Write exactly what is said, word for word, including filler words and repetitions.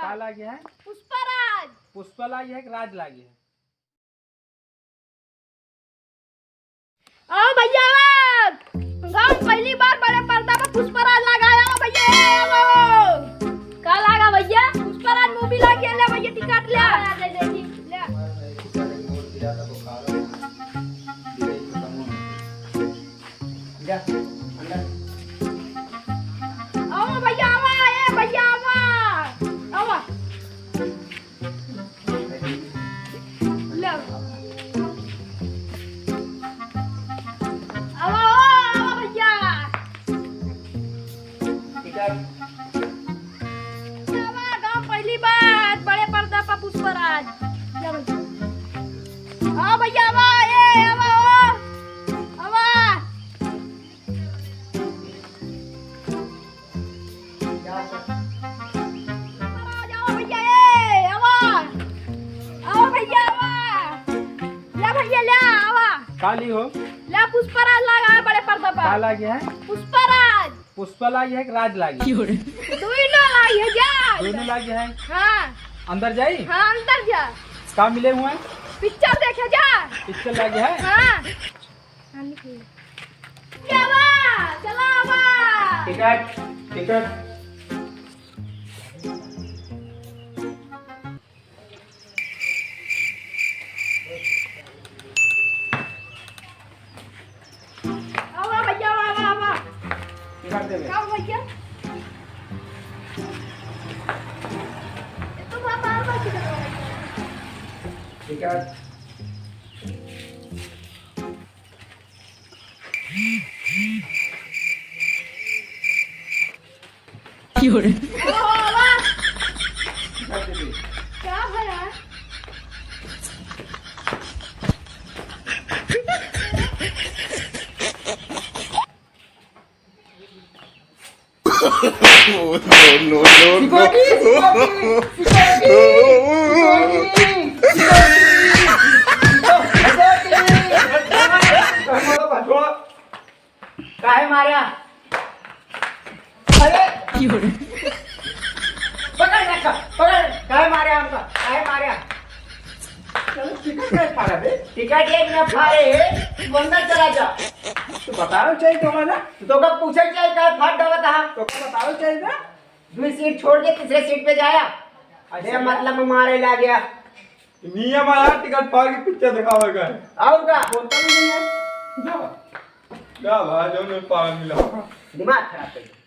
का लागे है? पुष्पराज। पुष्पा लागे है कि राज लागे है? आओ भैया, आओ। गाँव पहली बार बड़े पर्दा पर पुष्पराज लगा है। आओ भैया, आओ। का लागा भैया? पुष्पराज movie लागे, ले भैया टिकट ले। हाँ, ले, ले, ले। जा, अंदर। आओ भैया, आओ, ए भैया, आओ। आओ। ले। आओ, आओ, आओ भैया। टिकट। आवा, गाँव पहली बार, बड़े पर्दा पर पुष्पराज। ले भैया। आओ भैया, आवा, ए, आवा, ओ। आवा। आओ भैया, ए, आवा। आओ भैया, आवा। ले भैया, ले, आवा। का ली हो? ले, पुष्पराज लगा है बड़े पर्दा पर। का लागे है? पुष्पराज। पुष्पा लागे है कि राज लागे? क्यों रे? दोनों लागे है, जा। दोनों लागे है? हाँ। अंदर जाई? हाँ, अंदर जा। का मिले हुआ है? पिक्चर देखे जा। पिक्चर लागे है? हाँ। क्या बा? चला बा। टिकट, टिकट। आवा भैया, आवा, आवा, आवा। टिकट देबे। का भैया? ए तो बाबा, आवा, टिकट। टिकट। क्यों रे? क्या भला? No, no, no, no। सिक्योरिटी, सिक्योरिटी, सिक्योरिटी, सिक्योरिटी, सिक्योरिटी। काहे मार्या? अरे! क्यों रे? पकड़ रखा, पकड़। काहे मार्या हमका? काहे मार्या? चलो, टिकट काहे फाड़ा बे? टिकट एक ना फाड़े है, तू अंदर चला जा। तो बताओ चाहिए तो ना। तो का पूछे चाहिए, काहे फाड़ डाला था? तो का बताओ चाहिए ना? दूसरी सीट छोड़ के तीसरे सीट पे जाया। अच्छा। ये मतलब मारे ला गया। नियम आया, टिकट फाड़ के पिक्चर दिखावे का है। और का? बोलता भी नहीं है। जा। जा भाई, जो मैं पागल मिला। दिमाग खराब कर दिया।